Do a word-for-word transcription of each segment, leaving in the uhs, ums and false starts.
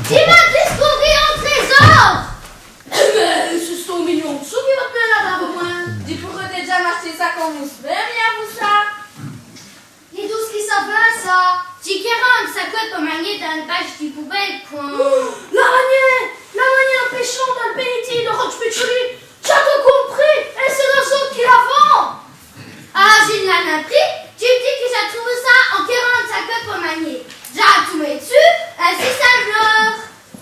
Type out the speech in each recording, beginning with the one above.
Dji m'a discoûru in trésôr. Èh bin, c'èst on milion d' sous qui vos d'nez la-d'dins, au mwins. Dji pôreu dèdja m'ach'ter ça come vos v'lez, mi, avou ça. Èt d'où ç' qui ça vint, ça ? Dji quéreu ène saqwè po magnî dins l' bac dèl poubèle, qwè. La magnî, la magnî in pèchant dins l' bètî do Roch Pètchouli. Dj'a tot compris, èt c'èst nos-ôtes qui l'avans. Ah, dji n' l'a nin pris, dji m' di qui dj'a trouvè ça in quérant ène saqwè po magnî. Dj'a tombé d'ssus, èt c'èst ça l' vôye.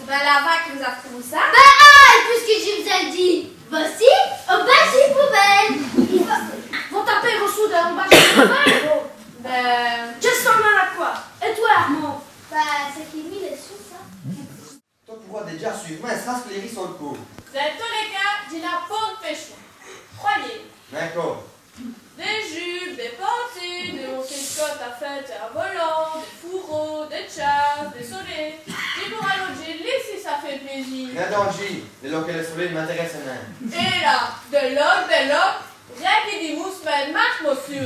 Bin, la va qui vos-a trouvè ça. Bin, ah, èt pusqui dji v's-a dit, vochi, au bac dèl poubèle. Vos tapez vos sous dins l' bac dèl poubèle, vos. Bin. Dji n' sé nin qwè. Èt twè, Armand ? Bin, c'èst qui mèt lès sous, ça. Tot pou vos d'dja sûr'mint èsse rasclêri so l' côp. Dins tos lès cas, dji n'a pont d' pèchon. Crwèyez. D'acôrd. Dès jupes, dès pantoules, dès montées d' cotes à feutre èt à volants, dès fourreaux, dès tchasses, dès solés. Dji pôreu lodjî li, si ça fét plêzîr. Nin dandjî, lès loquèts, lès solés n' m'intèrèss'nut nin. Èt la, dès loques, dès loques, rén qui dès mousses, mins d' marque, mossieû.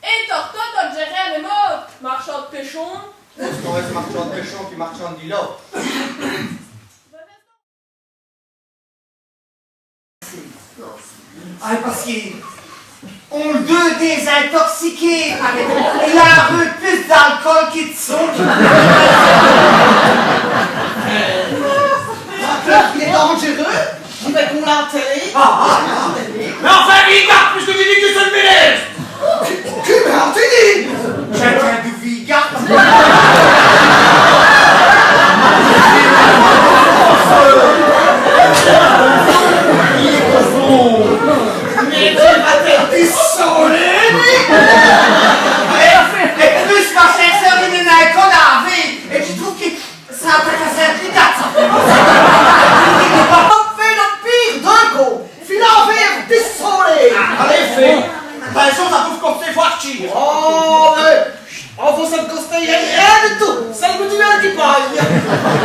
Èt tortos tot djèrèt l' môde, marchands d' pèchons. C'èst co ç' marchand d' pèchons qui marchand d' dilots. Ah, pace qu'on l' deût désintoxiquer, pareut. Il a bu pus d'alcool qui d' sang. Il èst dandjèreûs. Dji vos l' conte à l' télé. Ah, ah, ah. Mins anfin, Bigard, pusqui dj' di qu' c'èst l' ministre. Qui, qui m'a-t-i dit ? Dj'a dit Bigard. Mins dji vos l' di, solide. Èt, èt pus, ma chère sœur, il èst co là, èt dji trouve qui Ça va passer, ça fait. On fait le pire de go. Filer in vêre, dissolé. Ah, alèz, fét. Bin ça, ça pout coûter fwârt tchîr. Oh, mins, on vos coûte rén du tout. C'èst l' mènèye qui paye.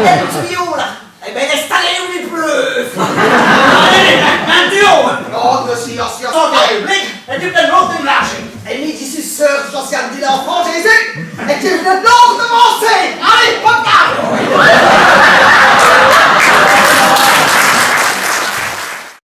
Èt l' tuyau, la ? Èh bin, èst-alé, i pleût. Alèz, bin, bin, tuyau, in. Oh, mèsyè, mèsyè. Oh, alèz, blic, èt tu pèls l' mot d' l'arjint. Èt mi, dji seû seûr, Josiane, di l'Enfant Jésus, èt dji vén d' l'ôre d'avancî.